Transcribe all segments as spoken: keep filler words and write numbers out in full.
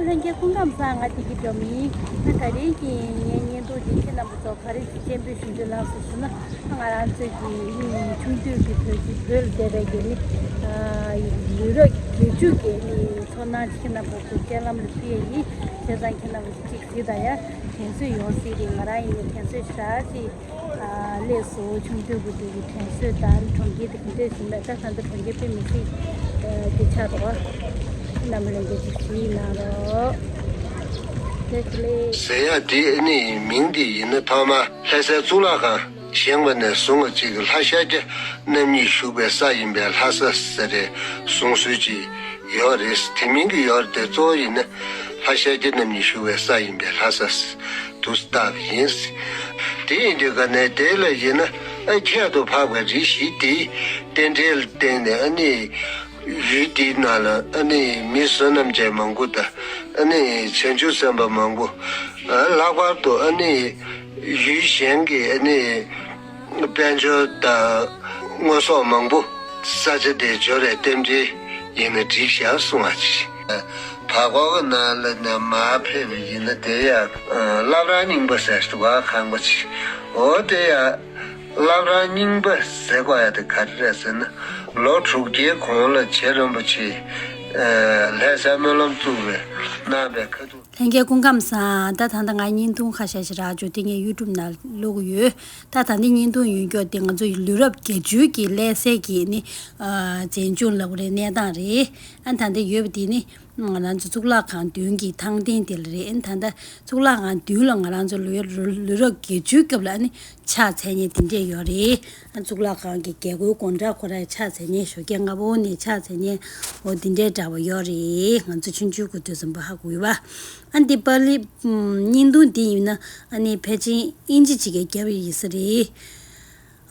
ལྷན་རྒྱས་སྐུ་ཁམས་བཟང་། ང་བདེ་སྐྱིད་སྒྲོལ་མ་ཡིན། ད་དེ་རིང་གི་ངའི་བརྙན་ཐུང་འདི་ཁྱེད་རྣམ་པ་ཚོ་ག་རེ་ཞིག་སྤྱན་འབུལ་ཞུ་འདོད་ལགས་སོ་ཞུ་ན། ང་རང་ཚོའི་གི་ཆུང་དུས་ཀྱི་བོད་ཀྱི་བོད་ལ་བསྡད་པའི་གི་ནི་ལུས་རབས་བརྒྱད་ཅུ་གི་ནི་ཚོར་སྣང་ཅིག་ཁྱེད་རྣམ་པ་ཚོ་སྤྱན་ལམ་ལ་ཕུལ་ཡས་ཡིན། བྱས་ཙང་ཁྱེད་རྣམ་པ་ཚོ་གཅིག་གཟིགས་དང་ཡ། དྲན་གསོས་ཡོང་སྲིད་རེད། ང་རང་ཡིན་ནའི་དྲན་གསོས་ཞེ་དྲག་ཅིག་ཨ་ལས་སུ་ཆུང་དུས་ཀྱི་དེ་གི་དྲན་གསོས་དང་གྲོང་ཁྱེར་དེ་ག་འདྲས་ཞིག་མེད། ད་ད་ལྟ་གྲོང་ཁྱེར་དཔེ་མི་སྲིད་དེ་ཆགས་འདུག་བ། རྣམ་པ་ལྷན་རྒྱས་ཅིག་ཞུ་ཡིག་གནང་རོགས། བཀྲ་ཤིས་བདེ་ལེགས། ཟེར་ཡག་དེ་ཨ་ནི་མིང་དེ་ཡིན་ན་ཐོག་མ་ལྷ་སའི་གཙུག་ལག་ཁང་བཞེངས་པ་ནས་བཟུང་བ་གཅིག་གི་ལྷ་ཤཱཀྱ་རྣམ་གཉིས་བཞུགས་པའི་ས་ཡིན་པས་ལྷ་ས་ཟེར་རེད་གསུང་སྲོལ་ཅིག་ཡོད་རེད། དེ་མིན་གྱི་ཡོད་རེད་དེ། གཙོ་བོ་ཡིན་ན་ལྷ་ཤཱཀྱ་རྣམ་གཉིས་བཞུགས་པའི་ས་ཡིན་པས་ལྷ་ས་དུ་བཏགས་པ་ཡིན། དེ་ཡིན་དུས་ག་ནས་དེ་ལ་ཡིན་ན་ཨ་ཁྱད་དུ་འཕགས་པའི་རི་བཞི་དེའི་རྟེན་འབྲེལ་ལ་བརྟེན་ནས་ཨ་ནི་ཡུལ་དེའི་ནང་ལ་ཨ་ནི་མི་བསོད་ནམས་ཅན་མང་པོ་དང་ཨ་ནི་བྱང་ཆུབ་སེམས་དཔའ་མང་པོ། ཨ་ལྷག་པར་དུ་ཨ་ནི་ཡུལ་གཞན་གྱི་ཨ་ནི་དཔལ་འབྱོར་དང་དངོས་ཟོག་མང་པོ་ས་ཆ་དེར་འབྱོར་བའི་རྟེན་འབྲེལ་ཡིན་ན་འགྲིག་ཤག་གསུང་བ་ཅིག་བར་སྐོར་གྱི་ནང་ལ་ནས་མར་ཕེབས་པ་ཡིན་ན་དེ་ཡང་བླ་བྲང་རྙིང་པ་ཟེར་འདུག་ག་ཁང་པ་ཅིག་འོ་དེ་ཡང་བླ་བྲང་རྙིང་པ་ཟེར་དགོས་ཡ་དེ་ག་རེ་རེད་ཟེར་ན། ལོ་དྲུག་བརྒྱའི་གོང་ལ་རྗེ་རིན་པོ་ཆེས་ལྷ་སའི་སྨོན་ལམ་བཙུགས་པའི་གནང་བའི་ཁ་ཐུག་ལྷན་རྒྱས་སྐུ་ཁམས་བཟང་། ད་ད་ལྟ་ང་བརྙན་ཐུང་ཁ་ཤས་ཤིག་རག་བྱུང་། དེ་ངས་ཡུ་ཊུབ་ནང་བླུག་གི་ཡོད། ད་ད་ལྟ་བརྙན་ཐུང་ཡོད་མཁན་དེ་ང་ཚོ་ལུས་རབས་བརྒྱད་ཅུའི་གི་ལྷ་སའི་གི་ནི་ཨ་མཛེས་ལྗོངས་ལབ་དགོས་རེད། གནས་སྟངས་རེད། ཨ་ད་ལྟ་ཡོད་པ་དེ་ནི་ང་རང་ཚོ་གཙུག་ལག་ཁང་མདུན་གྱི་ཐང་སྟེང་དེ་ལ་རེད། ཨ་ད་ལྟ་གཙུག་ལག་ཁང་མདུན་ལ་ང་རང་ཚོ་ལུས་ལུས་རབས་བརྒྱད་ཅུའི་སྐབས་ལ་ནི་ཕྱག་འཚལ་མཁན་དེ་འདྲས་ཡོད་རེད། ཨ་གཙུག་ལག་ཁང་གི་རྒྱལ་སྒོའི་སྒོ་འགྲམ་ཁོ་རའི་ཕྱག་འཚལ་མཁན་ཞོགས་ཀས་སྔ་པོ་ནས་ཕྱག་འཚལ་མཁན་འོ་དེ་འདྲས་འདྲ་བ་ཡོད་རེད། ང་ཚོ་ཆུང་ཆུང་གི་དུས་ཙམ་པ་ཧ་གོ་ཡོད་པ། ཨ་འདི་པར་ལི་བརྙན་ཐུང་འདི་ཡིན་ན་ཨ་ནི་ཕལ་ཆེར་དབྱིན་ཇི་ཅིག་གིས་བརྒྱབ་ཡོད་ས་རེད།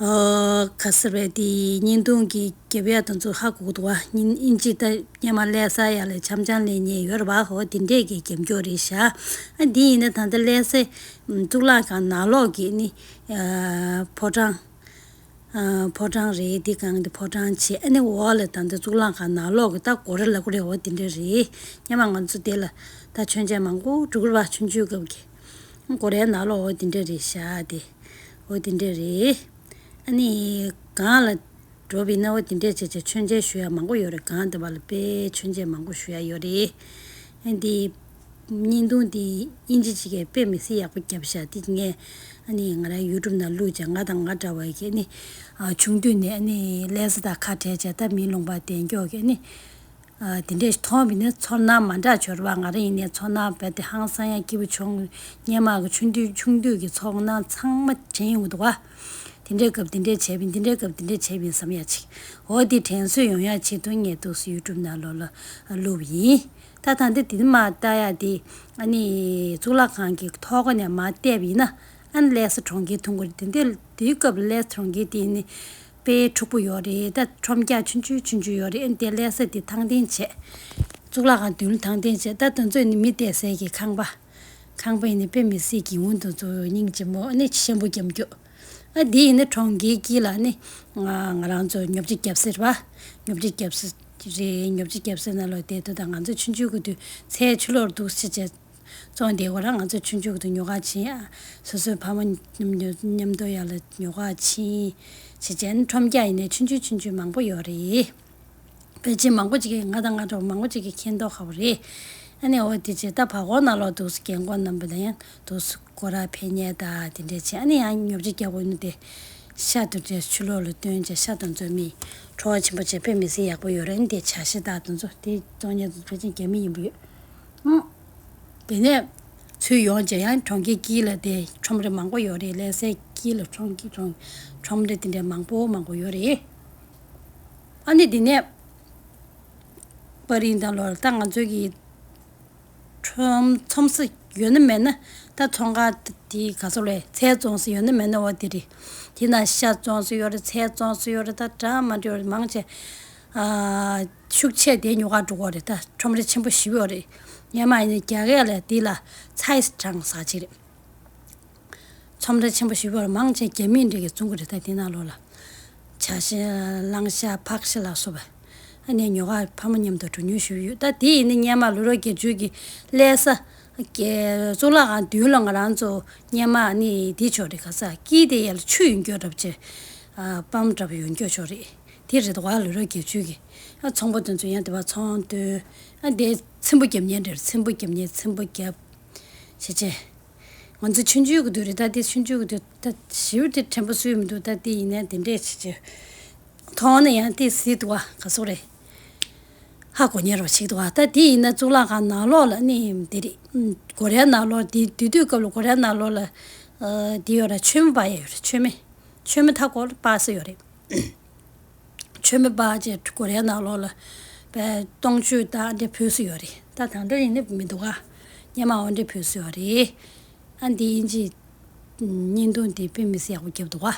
ཨ་ག་ཟེར་བས་དེ་བརྙན་ཐུང་གི་རྒྱབ་ཡ་དེ་ཚོ་ཧ་གོ་གི་འདུག་བ། དབྱིན་དབྱིན་ཇི་ད་སྔོན་མ་ལྷ་ས་ཡ་ལ་འཆམ་འཆམ་ལེན་མཁན་ཡོད་རེད་བ། ཧོ་དེ་འདྲས་ཀྱིས་རྒྱབ་སྐྱོར་རེད་ཤག་ཨ་འདི་ཡིན་ན་ད་ལྟ་ལྷ་སའི་གཙུག་ལག་ཁང་ནང་ལོགས་ཀྱི་ནི་ཨ་ཕོ་བྲང་། ཨ་ཕོ་བྲང་རེད། འདི་སྒང་འདི་ཕོ་བྲང་བྱས། ཨ་ནི་འོག་ལ་ད་ལྟ་གཙུག་ལག་ཁང་ནང་ལོགས་ཀྱི་ད་སྒོ་ར་ལབ་དགོས་རེད། འོ་དེ་འདྲ་རེད། སྔོན་མ་ང་ཚོ་དེ་ལ་ད་མཆོད་མཇལ་མང་པོ་འགྲོ་གི་རེད་བ། ཆུང་ཆུང་སྐབས་ཀྱི་སྒོ་རའི་ནང་ལོགས་འོ་དེ་འདྲ་རེད་ཤག་དེ་འོ་དེ་འདྲ་རེད། ཨ་ནི་སྒང་ལ་འགྲོ་བ་ཡིན་ན་འོ་དེ་འདྲ་བྱས་བྱས་མཆོད་མཇལ་ཞུ་ཡ་མང་པོ་ཡོད་རེད། སྒང་དེ་བ་ལ་དཔེ་མཆོད་མཇལ་མང་པོ་ཞུ་ཡ་ཡོད་རེད། ཨ་འདི་བརྙན་ཐུང་འདི་དབྱིན་ཇི་ཅིག་གིས་དཔེ་མི་སྲིད་ཡག་པོ་བརྒྱབ་ཤག་དེ་ངས་ཨ་ནི་ང་རང་ཡུ་ཊུབ་ནང་བླུགས་བྱས། ང་དང་ང་འདྲ་བ་གི་ཨ་ནི་ཨ་ཆུང་དུས་ནས་ཨ་ནི་ལྷ་ས་དང་ཁ་བྲལ་བྱས་ད་མི་ལུང་པ་བསྡད་མགྱོགས་ཀྱི་ཨ་ནི་ཨ་དེ་འདྲས་མཐོང་བ་ཡིན་ན་ཚོར་སྣང་མ་འདྲ་བྱུང་རེད་བ། ང་རང་ཡིན་ནའི་ཚོར་སྣང་རྦད་དེ་ཧང་སང་ཡ་སྐྱིད་པོ་བྱུང་། སྔོན་མ་གི་ཆུང་དུས་ཆུང་དུས་ཀྱི་ཚོར་སྣང་ཚང་མ་དྲན་ཡོང་གི་འདུག་བ། དེ་འདྲའི་སྐབས་དེ་འདྲས་བྱས་པ་ཡིན། དེ་འདྲའི་སྐབས་དེ་འདྲས་བྱས་པ་ཡིན་བསམ་ཡ་ཅིག་འོ་དེ་དྲན་གསོས་ཡོང་ཡ་ཆེད་དུ་ངས་འདུག་སེ་ཡུ་ཊུབ་ནང་ལོགས་ལ་བླུགས་པ་ཡིན། ད་ད་འདི་དེ་མར་ལྟ་ཡ་དེ་ཨ་ནི་གཙུག་ལག་ཁང་གི་ཐོག་ཁ་ནས་མར་བལྟས་པ་ཡིན་ན་ཨ་ནི་ལྷ་ས་གྲོང་ཁྱེར་མཐོང་གི་རེད། དེ་འདྲའི་དེའི་སྐབས་ལ་ལྷ་ས་གྲོང་ཁྱེར་དེ་ནི་དཔེ་འཁྲུག་པོ་ཡོད་རེད། ད་ཁྲོམ་རྒྱག་ཆུང་ཆུང་ཆུང་ཆུང་ཡོད་རེད། ཨ་ནི་དེ་ལྷ་ས་དེ་ཐང་སྟེང་བྱས། གཙུག་ལག་ཁང་མདུན་ལ་ཐང་སྟེང་བྱས། ད་དེ་ཚོ་ནི་མི་བསྡད་སའི་གི་ཁང་པ། ཁང་པ་ཡིན་ནི་དཔེ་མི་སྲིད་ཀྱི་འོང་། དེ་ཚོ་སྙིང་རྗེ་མོ་ཨ་ནི་ཆེན་པོ་རྒྱབ་རྒྱུ། ཨ་འདི་ཡིན་ན་གྲོང་ཁྱེར་དཀྱིལ་ལ་ནི་ང་ང་རང་ཚོ་ཉོ་ཆ་རྒྱབ་ས་རེད་བ། ཉོ་ཆ་རྒྱབ་ས་རེད། ཉོ་ཆ་རྒྱབ་ས་ནང་ལོགས་བསྡད་དུས་ད་ང་ཚོ་ཆུང་ཆུང་གི་དུས་ཚལ་ཕྱི་ལོགས་འདུག་སེ་བྱས་བཙོང་བསྡད་ཡོད་རེད། ང་ཚོ་ཆུང་ཆུང་གི་དུས་ཉོ་ག་ཕྱིན་ཡ། སོ་སོའི་ཕ་མ་མཉམ་མཉམ་དུ་ཡ་ལ་ཉོ་ག་ཕྱིན་བྱས་བྱས་ནི་ཁྲོམ་རྒྱག་ཡིན་ནའི་ཆུང་ཆུང་ཆུང་ཆུང་མང་པོ་ཡོད་རེད། ཕལ་ཆེར་མང་པོ་ཅིག་གིས་ང་དང་ང་འདྲ་བོ་མང་པོ་ཅིག་གིས་མཁྱེན་མདོག་ཁ་པོ་རེད། ཨ་ནི་འོ་དེ་རྗེས་ད་བར་སྐོར་ནང་ལོགས་འདུག་སེ་རྒན་གོག་རྣམ་པ་དང་ཡང་འདུག་སེ་སྐོར་ར་ཕེབས་མཁན་དང་དེ་འདྲས་བྱས། ཨ་ནི་ཡང་ཉོ་ཆ་རྒྱག་དགོས་ནི་དེ་ཤ་དང་འདྲ་ཕྱི་ལོགས་ལ་བཏོན་བྱས་ཤ་དང་བཙོས་མི་བྲོ་བ་ཆེན་པོ་བྱས་དཔེ་མི་སྲིད་ཡག་པོ་ཡོད་རེད། ཨ་ནི་དེ་བྱ་ཤ་དང་དེ་ཚོ་དེ་བཙོང་མཁན་ཚོ་ཕལ་ཆེར་རྒྱ་མི་ཡིན་པ་ཡོད། ཨང་། དེ་ནས་ཚུར་ཡོང་བྱས་ཡང་གྲོང་ཁྱེར་དཀྱིལ་ལ་དེ་ཁྲོམ་ར་མང་པོ་ཡོད་རེད། ལྷ་སའི་དཀྱིལ་ལ་ཁྲོམ་གྱི་ཁྲོམ་ཁྲོམ་ར་དེ་འདྲ་མང་པོ་མང་པོ་ཡོད་རེད། ཨ་ནི་དེ་ནས་པར་རིས་དང་ལོར་ད་ང་ཚོ་གི་ཁྲོམ་ཚོང་ས་ཡོད་ན་མེད་ན་ད་ཚོང་ཁང་དེ་ག་ཚོད་ལས་ཚལ་བཙོང་ས་ཡོད་ན་མེད་ན་འོ་དེ་རེད། དེ་ན་ཤ་བཙོང་ས་ཡོད་རེད། ཚལ་བཙོང་ས་ཡོད་རེད། ད་འདྲ་མ་འདྲ་ཡོད་རེད། མང་ཆེ་ཨ་ཤུགས་ཆེ་དེ་ཉོ་ག་འགྲོ་གི་རེད། ད་ཁྲོམ་ར་ཆེན་པོ་ཞེ་པོ་ཡོད་རེད། སྔོན་མ་ཡིན་ན་རྒྱ་སྐད་ལ་དེ་ལ་ཚའི་ཊའུན་ཟེར་གྱི་རེད། ཁྲོམ་ར་ཆེན་པོ་ཞེ་པོ་ཡོད་རེད། མང་ཆེ་རྒྱ་མི་འདྲ་གིས་བཙོང་གི་རེད། ད་དེ་ནང་ལོགས་ལ་བྱ་ཤ་གླང་ཤ་ཕག་ཤ་ལ་སོགས་པ། ནས་ཉོ་ག་ཕ་མ་མཉམ་དུ་འགྲོ་མྱོང་ཞུ་ཡོད། ད་དེ་ཡིན་ན་སྔོན་མ་ལུས་རོགས་བརྒྱད་ཅུ་གི་སླེབས་ས་གི་གཙུག་ལག་ཁང་མདུན་ལ་ང་རང་ཚོ་སྔོན་མ་ནི་དེ་ཆོག་རེད། ག་ས་དཀྱིལ་དེ་ཡར་ཆུ་ཡོང་རྒྱུ་འདྲ་པོ་བྱས། ཨ་པམ་འདྲ་པོ་ཡོང་རྒྱུ་ཆོག་རེད། དེ་རེད་དོ། ལུས་རོགས་བརྒྱད་ཅུ་གི། ཨ་ཚོང་པ་དེ་ཚོ་ཡང་དེ་བ་ཚོང་དོན། ཨ་དེ་ཚེམ་བུ་རྒྱབ་མཁན་རེད། ཚེམ་བུ་རྒྱབ་མཁན་ཚེམ་བུ་རྒྱབ་བྱས་བྱས། ང་ཚོ་ཆུང་ཆུང་གི་དུས་རེད། ད་དེ་ཆུང་ཆུང་གི་དུས་ད་ཞེ་པོ་དེ་དྲན་པ་གསོས་མི་འདུག་ད་དེ་ཡིན་ན་དེ་འདྲས་བྱས་བྱས། མཐོང་ན་ཡང་དེ་གཟིགས་འདུག་བ། ག་སོག་རེད། ཧ་གོ་མཁན་རོ་ཞིག་འདུག་བ། ད་དེ་ཡིན་ན་གཙུག་ལག་ཁང་ནང་ལོགས་ལ་ནི་དེ་རེད། ཨུམ། སྒོ་རའི་ནང་ལོགས་དེ་དེ་དུས་སྐབས་ལ་སྒོ་རའི་ནང་ལོགས་ལ། ཨ་དེ་ཡོད་ར། མཆོད་མེ་སྦར་ཡ་ཡོད་ར། མཆོད་མེ། མཆོད་མེ་མཐའ་སྐོར་སྦར་ས་ཡོད་རེད། མཆོད་མེ་སྦར་བྱས་སྒོ་རའི་ནང་ལོགས་ལ་པའི་སྟོང་མཆོད་དང་འདྲ་ཕུལ་ས་ཡོད་རེད། ད་ད་ལྟ་ཡིན་ན་མི་འདུག་ག། སྔོན་མ་འོ་འདྲ་ཕུལ་ས་ཡོད་རེད། ཨ་འདི་ཡིན་གྱི། བརྙན་ཐུང་དེ་དཔེ་མི་སྲིད་ཡག་པོ་བརྒྱབ་འདུག་ག།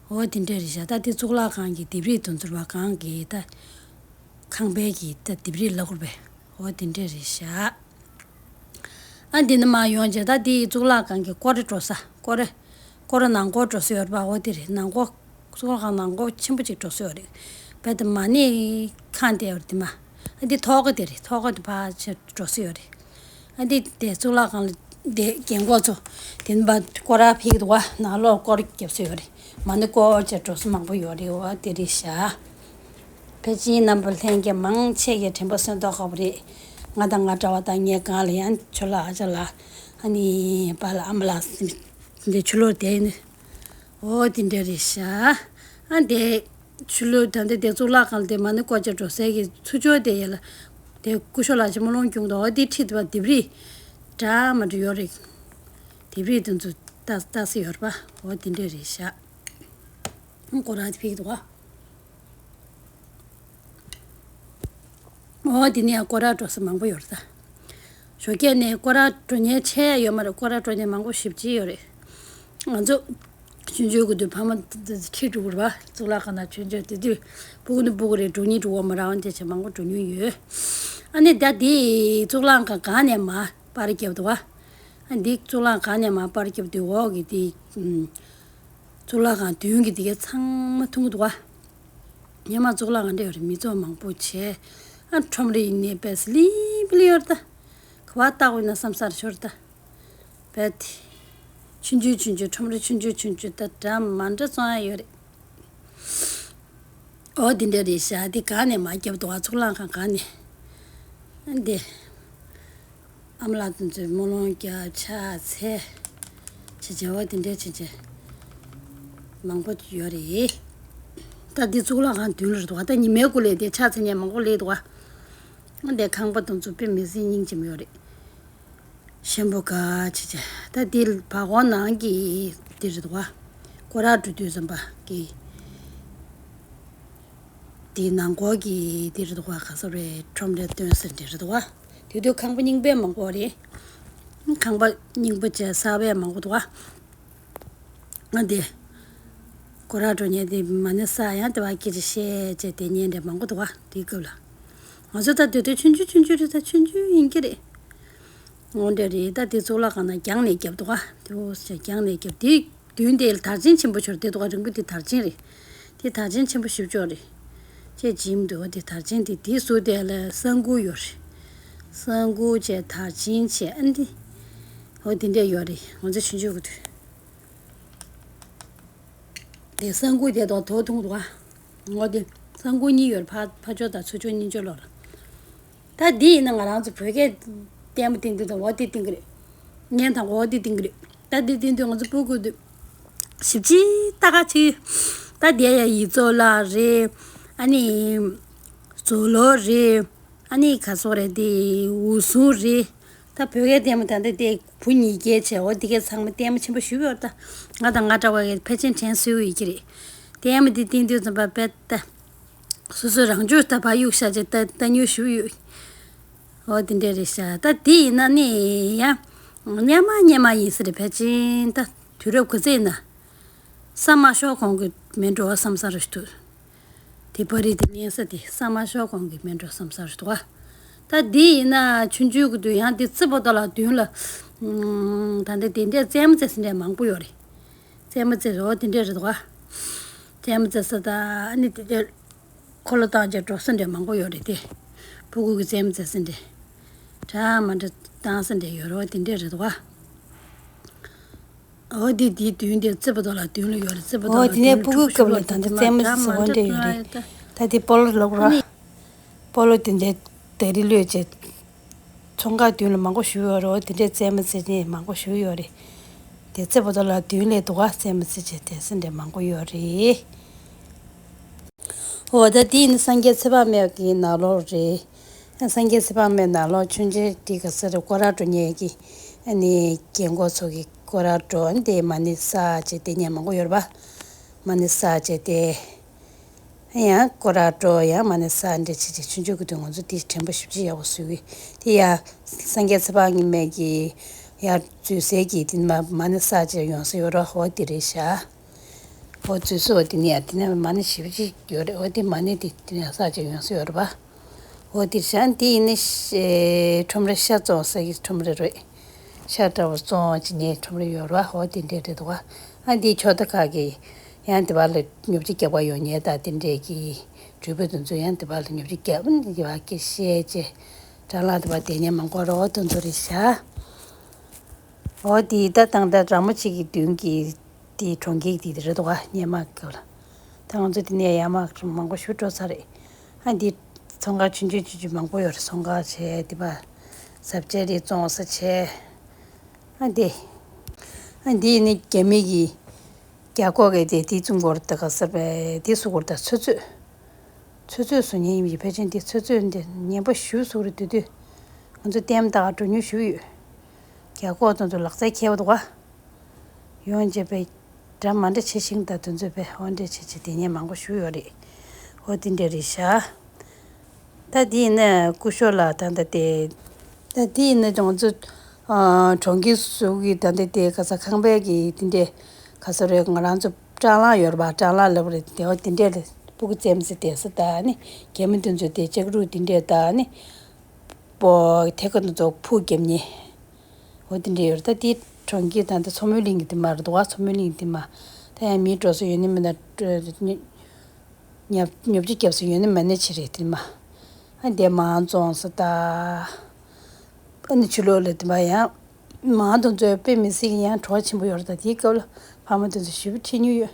འོ་དེ་འདྲ་རེད་ཤག། ད་དེ་གཙུག་ལག་ཁང་གི་ལྡེབས་རིས་དང་ཟུར་པ་གང་གི་ད། ཁང་པའི་གི་ད་ལྡེབས་རིས་ལ་སྐོར་པས། འོ་དེ་འདྲ་རེད་ཤག། ཨ་འདི་ནས་མར་ཡོང་བྱས་ད་དེ་གཙུག་ལག་ཁང་གི་སྐོར་ར་འགྲོ་ས། སྐོར་ར། སྐོར་ར་ནང་སྐོར་འགྲོ་ས་ཡོད་རེད་པ། འོ་དེ་རེད། ནང་སྐོར། གཙུག་ལག་ཁང་ནང་སྐོར་ཆེན་པོ་ཅིག་འགྲོ་ས་ཡོད་རེད། བས་དེ་མ་ཎི་ཁང་དེ་ཡོད་རེད། དེ་མ། ཨ་འདི་ཐོག་ཁ་དེ་རེད། ཐོག་ཁ་དེ་ཕར་ཕྱིར་འགྲོ་ས་ཡོད་རེད། ཨ་འདི་དེ་གཙུག་ལག་ཁང་ལ་དེ་རྒན་གོག་ཚོ་དེ་ནས་ཕར་སྐོར་ར་ཕེབས་འདུག་བ། ནང་ལོགས་སྐོར་ར་བརྒྱབ་ས་ཡོད་རེད། མ་ཎི་སྐོར་བྱས་འགྲོ་ས་མང་པོ་ཡོད་རེད། འོ་དེ་རེད་ཤག། ཕལ་ཆེར་རྣམ་པ་ལྷན་རྒྱས་མང་ཆེ་གི་དྲན་པ་གསོས་མདོག་ཁ་པོ་རེད། ང་དང་ང་འདྲ་བ་དང་ངའི་སྒང་ལ་ཡང་ཁྱོད་ལ་ཨ་ཅག་ལ། ཨ་ནི་པཱ་ལགས་ཨ་མ་ལགས་འདི་ཆུ་ལོག་དེ་ནི། འོ་དེ་འདྲ་རེད་ཤག། ཨ་དེ་ཆུ་ལོག་ད་འདི་དེ་གཙུག་ལག་ཁང་ལ་དེ་མ་ཎི་སྐོར་བྱས་འགྲོ་སའི་གི་ཚུར་ཕྱོགས་དེ་ཡ་ལ། དེ་སྐུ་ཞབས་ལགས་ཀྱི་སྨོན་ལམ་སྐྱོང་འདུག། འོ་དེ་ཁྲིད་དུ་བ་ལྡེབས་རིས་འདྲ་མི་འདྲ་ཡོད་རེད། ལྡེབས་རིས་དེ་ཚོ་ལྟ་ལྟ་ས་ཡོད་རེད་པ། འོ་དེ་འདྲ་རེད་ཤག། སྐོར་ར་དེ་ཕེབས་འདུག་ག། འོ་དེ་ནས་སྐོར་ར་འགྲོ་ས་མང་པོ་ཡོད་རེད་ད། ཞོགས་ཀས་ནས་སྐོར་ར་འགྲོ་མཁན་ཆད་ཡོད་མ་རེད། སྐོར་ར་འགྲོ་མཁན་མང་པོ་ཞེ་པོ་ཅིག་ཡོད་རེད། ང་ཚོ་ཆུང་ཆུང་གི་དུས་ཕ་མ་ཁྲིད་འགྲོ་གི་རེད་པ། གཙུག་ལག་ཁང་ནང་ཆུང་ཆུང་དེ་དུས་སྤུ་གུ་ནི་སྤུ་གུ་རེད། འགྲོ་སྙིང་འདོད་མ་རེད། འོན་ཏེ་ཆེ་མང་པོ་འགྲོ་མྱོང་ཡོད། ཨ་ནི་ད་དེ་གཙུག་ལག་ཁང་སྒང་ནས་མར་པར་བརྒྱབ་འདུག་བ། ཨ་འདི་གཙུག་ལག་ཁང་ནས་མར་པར་བརྒྱབ་དུས་འོག་གི་དེ། ཨུམ། གཙུག་ལག་ཁང་མདུན་གྱི་དེ་གའི་ཚང་མ་མཐོང་གི་འདུག་བ། སྔོན་མ་གཙུག་ལག་ཁང་འདྲ་ཡོད་རེད། མི་ཚོགས་མང་པོ་བྱས། ཨ་ཁྲོམ་ར་ཡིན་ནའི་དཔེ་སི་ལི་པི་ལི་ཡོད་རེད་ད། ག་བ་བལྟ་དགོས་ན་བསམ་སར་ཤོར་ད། དཔེ་དེ། ཆུང་ཆུང་ཆུང་ཆུང་ཁྲོམ་ར་ཆུང་ཆུང་ཆུང་ཆུང་ད་འདྲ་མ་འདྲ་བཙོང་ཡ་ཡོད་རེད། འོ་དེ་འདྲ་རེད་ཤག། དེ་སྒང་ནས་མར་བརྒྱབ་འདུག་བ། གཙུག་ལག་ཁང་སྒང་ནས། ཨ་འདི། ཨ་མ་ལགས་དེ་ཚོས་སྨོན་ལམ་རྒྱབ་ཕྱག་འཚལ། བྱས་བྱས་འོ་དེ་འདྲ་བྱས་བྱས། མང་པོ་ཡོད་རེད། ད་འདི་གཙུག་ལག་ཁང་མདུན་ལ་རེད་འདུག་བ། ད་ཉི་མའི་གུ་ལས་དེ་ཕྱག་འཚལ་མཁན་མང་པོ་སླེབས་འདུག་བ། ཨ་འདི་ཁང་པ་དེ་ཚོ་དཔེ་མི་སྲིད་སྙིང་རྗེ་མོ་ཡོད་རེད། ཞིམ་པོ་ག་ཆེ་ཆེ། ད་འདི་བར་སྐོར་ནང་གི་འདི་རེད་འདུག་བ། སྐོར་ར་འགྲོ་དུས་ཙམ་པ་གི། འདི་ནང་སྐོར་གི་འདི་རེད་འདུག་བ། ག་ས་རེད། ཁྲོམ་ར་སྟོན་ས་འདི་རེད་འདུག་བ། དེ་དུས་ཁང་པ་རྙིང་པའི་མང་པོ་རེད། ཁང་པ་རྙིང་པ་བྱས་གསར་པའི་མང་པོ་འདུག་བ། ང་འདི། སྐོར་ར་འགྲོ་མཁན་དེ་མ་ཎི་བསགས། ཡང་དེ་བ་སྐད་ཆ་བཤད་བྱས་བསྡད་མཁན་འདྲ་མང་པོ་འདུག་བ། དེའི་སྐབས་ལ། ང་ཚོ་ད་དེ་དུས་ཆུང་ཆུང་ཆུང་ཆུང་རེད། ད་ཆུང་ཆུང་ཡིན་གྱི་རེད། འོ་འདྲ་རེད། ད་དེ་གཙུག་ལག་ཁང་ནང་རྒྱང་ནས་བརྒྱབ་འདུག་ག། དེ་འོ་ཟེར་རྒྱང་ནས་བརྒྱབ། དེ་མདུན་དེ་ལ་དར་ཆེན་ཆེན་པོ་ཅིག་ཡོད་རེད། དེ་འདུག་ག། རིང་པོ་དེ་དར་ཆེན་རེད། དེ་དར་ཆེན་ཆེན་པོ་ཞེ་པོ་ཅིག་རེད། ཅེས་བྱིན་འདུག་ག། དེ་དར་ཆེན་དེ། དེའི་ཟུར་དེ་ལ་ས་འགུལ་ཡོད་རེད། ས་འགུལ་བྱས་དར་ཆེན་བྱས། ཨ་འདི། འོ་དེ་འདྲ་ཡོད་རེད། ང་ཚོ་ཆུང་ཆུང་གི་དུས། དེ་ས་འགུལ་དེ་དང་དོ་ཐུང་འདུག་ག། འོ་དེ་ས་འགུལ་གཉིས་ཡོད་རེད། ཕ་ཕར་ཕྱོགས་དང་ཚུར་ཕྱོགས་གཉིས་ཕྱོགས་ལོགས་ལ། ད་འདི་ཡིན་ན་ང་རང་ཚོ་བོད་སྐད་ལྟད་མོ་བསྟན་དུས་དང་འོ་དེ་བསྟན་གི་རེད། བརྙན་དང་འོ་དེ་བསྟན་གི་རེད། ད་འདི་བསྟན་དུས་ང་ཚོ་སྤུ་གུ་དུས་ཞིབ་ཅིག་ལྟ་ག་ཅིག། ད་དེ་ཡ་ཡིག་བཙོག་ལག་རེད། ཨ་ནི་ཟོ་ལོ་རེད། ཨ་ནི་ག་ཟོ་རེད། དེ་འུ་ཟུང་རེད། ད་བོད་སྐད་ལྟད་མོ་ད་ལྟ་དེ་བུ་གཉིས་སྐྱེས་བྱས་འོ་དེ་གའི་ཚང་མ་ལྟད་མོ་ཆེན་པོ་ཞེ་པོ་ཡོད་རེད། ད་ང་དང་ང་འདྲ་བ་གི་ཕལ་ཆེར་དྲན་གསོས་ཡོད་ཀྱི་རེད། ལྟད་མོ་དེ་བསྟན་དུས་ཙམ་པ་དཔེ་ད། སོ་སོ་རང་ཕྱོགས་ད་ཕར་གཡུག་བཞག་བྱས་ལྟ་ལྟ་མྱོང་ཞེ་པོ་ཡོད། འོ་དེ་འདྲ་རེད་ཤག། ད་དེ་ཡིན་ན་ནི་ཡང་སྔོན་མ་སྔོན་མ་ཡིན་ས་རེད། ཕལ་ཆེར་ད་དུས་རབས་ག་ཚོད་ཡིན་ན། ས་མ་ཤོར་གོང་གི་མེད་འགྲོ་བསམ་ས་རེད་འདུག། དེ་པར་རིས་དེ་ཉན་ས་དེ་ས་མ་ཤོར་གོང་གི་མེད་འགྲོ་བསམ་ས་རེད་འདུག་ག། ད་འདི་ཡིན་ན་ཆུང་ཆུང་གི་དུས་ཡང་འདི་རྩེ་པོ་ཏོ་ལ་མདུན་ལ། ཨུམ། ད་འདི་དེ་འདྲའི་རྩེད་མོ་རྩེ་ས་འདྲ་མང་པོ་ཡོད་རེད། རྩེད་མོ་རྩེ་རོགས་དེ་འདྲ་རེད་འདུག་ག། རྩེད་མོ་རྩེ་ས་ད་ཨ་ནི་དེ་འདྲ། འཁོར་ལོ་བཏང་བྱས་འགྲོ་ས་འདྲ་མང་པོ་ཡོད་རེད་དེ། ཕྲུ་གུ་གི་རྩེད་མོ་རྩེ་ས་འདྲ། འདྲ་མི་འདྲ་བཏང་ས་འདྲ་ཡོད་རེད་བ། དེ་འདྲ་རེད་བ། འོ་དེ་དེའི་མདུན་དེ་རྩེ་པོ་ཏོ་ལ་མདུན་ལ་ཡོད་རེད། རྩེ་པོ་ཏོ་འོ་ལ་དེ་ནས་མདུན་ལ་ཕྲུ་གུའི་སྐབས་ལ་ད་ལྟ་རྩེད་མོ་རྩེ་ས་འོ་འདྲ་ཡོད་རེད། ད་དེ་སྤོ་ལོ་ལོག་ར། སྤོ་ལོ་དེ་འདྲའི་ད་རི་ལོས་བྱས། ཚོང་ཁང་མདུན་ལ་མང་པོ་བཞུགས་ཡོད་རེད། དེ་འདྲའི་རྩེད་མོ་རྩེ་མཁན་མང་པོ་བཞུགས་ཡོད་རེད། དེ་རྩེ་པོ་ཏོ་ལ་མདུན་ལ་འདུག་ག་རྩེད་མོ་རྩེ་བྱས་དེ་སེམས་འདྲ་མང་པོ་ཡོད་རེད། འོ་ད་དེ་ནི་སངས་རྒྱས་ཚེ་དཔག་མེད་ཀྱི་ནང་ལོགས་རེད། སངས་རྒྱས་ཚེ་དཔག་མེད་ནང་ལོགས་ཆུང་ཆུང་དེ་ག་ས་རེད། སྐོར་ར་འགྲོ་མཁན་གྱི་ཨ་ནི་རྒན་གོག་ཚོ་གི་སྐོར་ར་འགྲོ་ཨ་ནི་དེ་མ་ཎི་བསགས་བྱས་དེ་མཁན་མང་པོ་ཡོད་རེད་པ། མ་ཎི་བསགས་བྱས་དེ། ཡང་སྐོར་ར་འགྲོ་ཡང་མ་ཎི་བསགས་འདྲ་བྱེད་ཅིག་ཆུང་ཆུང་གི་དུས་ང་ཚོ་དེ་དྲན་པ་ཞིབ་ཅིག་ཡག་པོ་བཟོ་གི། དེ་ཡང་སངས་རྒྱས་ཚེ་དཔག་མེད་ཀྱི་ཡར་འཛུལ་སའི་གི་དེ་མ་མ་ཎི་བསགས་བྱས་ཡོང་ས་ཡོད་ར། འོ་དེ་རེད་ཤག་འོ་འཛུལ་ས་འོ་དེ་ནས་ཡང་དེ་ནས་མ་ཎི་ཞིབ་ཅིག་ཡོད་རེད། འོ་དེ་མ་ཎི་དེ་དེ་ནས་བསགས་བྱས་ཡོང་ས་ཡོད་རེད་པ། འོ་དེ་ཤག་དེ་ཡིན་ནི་ཤ་ཁྲོམ་ར་ཤ་བཙོང་ས་གི་ཁྲོམ་ར་རེད། ཤ་འདྲ་བོ་བཙོང་བྱས་ནས་ཁྲོམ་ར་ཡོད་རེད་པ། འོ་དེ་འདྲ་རེད་འདུག་ག་ཨ་འདི་ཆོག་ད་ཁག་གི་ཡང་དེ་བ་ལ་ཉོ་ཆ་རྒྱག་པ་ཡོང་མཁན་དང་དེ་འདྲས་ཀྱི་འགྲུལ་པ་དེ་ཚོ་ཡང་དེ་བ་ལ་ཉོ་ཆ་རྒྱག་པ་ནི་དེ་བ་སྐད་བཤད་བྱས་དྲ་ལམ་དེ་བ་བསྡད་མཁན་མང་པོ་རེད། འོ་དེ་ཚོ་རེད་ཤག་འོ་དེ་ད་ཐང་ད་ར་མོ་ཆེ་གི་མདུན་གྱི་དེ་གྲོང་ཁྱེར་དེ་རེད་འདུག་ག་སྔོན་མ་སྐབས་ལ། ད་ང་ཚོ་དེ་ནས་ཡར་མར་མང་པོ་ཞིག་འགྲོ་ཚར་རེད། ཨ་འདི་ཚོང་ཁང་ཆུང་ཆུང་ཆུང་ཆུང་མང་པོ་ཡོད་རེད། ཚོང་ཁང་བྱས་དེ་བ་ཟབ་ཆས་རེ་བཙོང་ས་བྱས། ཨ་འདི། ཨ་འདི་ནི་རྒྱ་མི་གི་རྒྱ་ཁོག་གི་དེ་དེ་བཙུན་སྐོར་དེ་ག་ས་པའི་དེ་སུ་སྐོར་དང་ཚོད་ཚོད། ཚོད་ཚོད་སུ་ཉན་ཡིན་ཕལ་ཆེར་འདི་ཚོད་ཚོད་འདི་ཉན་པོ་ཞུ་སུ་རེད་དུས་དུས། ང་ཚོ་ལྟད་མོ་ལྟ་ག་འགྲོ་མྱོང་ཞུ་ཡོད། རྒྱ་ཁོག་དང་ཚོ་ལག་རྩལ་མཁས་པོ་འདུག་ག་ཡོང་བྱས་པའི་འདྲ་མ་འདྲ་བྱེད་ཤིང་དང་དུ་མཛོད་པའི་འོ་འདྲ་བྱེད་བྱེད་དེ་ཉན་མང་པོ་ཞུ་ཡོད་རེད། འོ་དེ་འདྲ་རེད་ཤག་ད་དེ་ཡིན་ན་སྐུ་ཞབས་ལགས་ད་ལྟ་དེ། ད་དེ་ཡིན་ན་ང་ཚོ་ཨ་གྲོང་ཁྱེར་ཟུར་གྱི་ད་ལྟ་དེ་ག་ས་ཁང་པའི་གི་དེ་འདྲས་ག་ས་རེད། ང་རང་ཚོ་སྲང་ལམ་ཡོད་རེད་པ། སྲང་ལམ་ལབ་རེད། དེ་འོ་དེ་འདྲས་ལ་སྤུ་གུ་རྩེད་མོ་རྩེ་བསྡད་ས་དང་ནི་རྒན་མོ་དེ་ཚོ་དེ་ལྕགས་རུ་དེ་འདྲས་དང་ནི་པོ་ཐེ་ཀོ་དེ་ཚོ་ཕུ་རྒྱབ་ནི་འོ་དེ་འདྲས་ཡོད་རེད། ད་དེ་གྲོང་ཁྱེར་ད་ལྟ་མཚོ་མོའི་གླིང་གི་དེ་མ་རེད་འདུག་ག་མཚོ་མོའི་གླིང་དེ་མ་ད་ཡང་མི་འགྲོ་ས་ཡོད་ནི་མིན་ན། ཉོ་ཉོ་ཆ་རྒྱབ་ས་ཡོད་ནི་མེད་ནི་ཆེ་རེད་དེ་མ། ཨ་འདས་མང་བཙོང་ས་ད། ཨ་ནི་ཕྱི་ལོགས་ལ་དེ་མ་ཡང་མང་དུ་འཛོལ་དཔེ་མི་སྲིད་ཀྱི་ཡང་བྲོ་བ་ཆེན་པོ་ཡོད་རེད། ད་དེའི་སྐབས་ལ་ཕ་མ་དེ་ཚོ་ཞེ་པོ་ཁྲིད་མྱོང་ཡོད།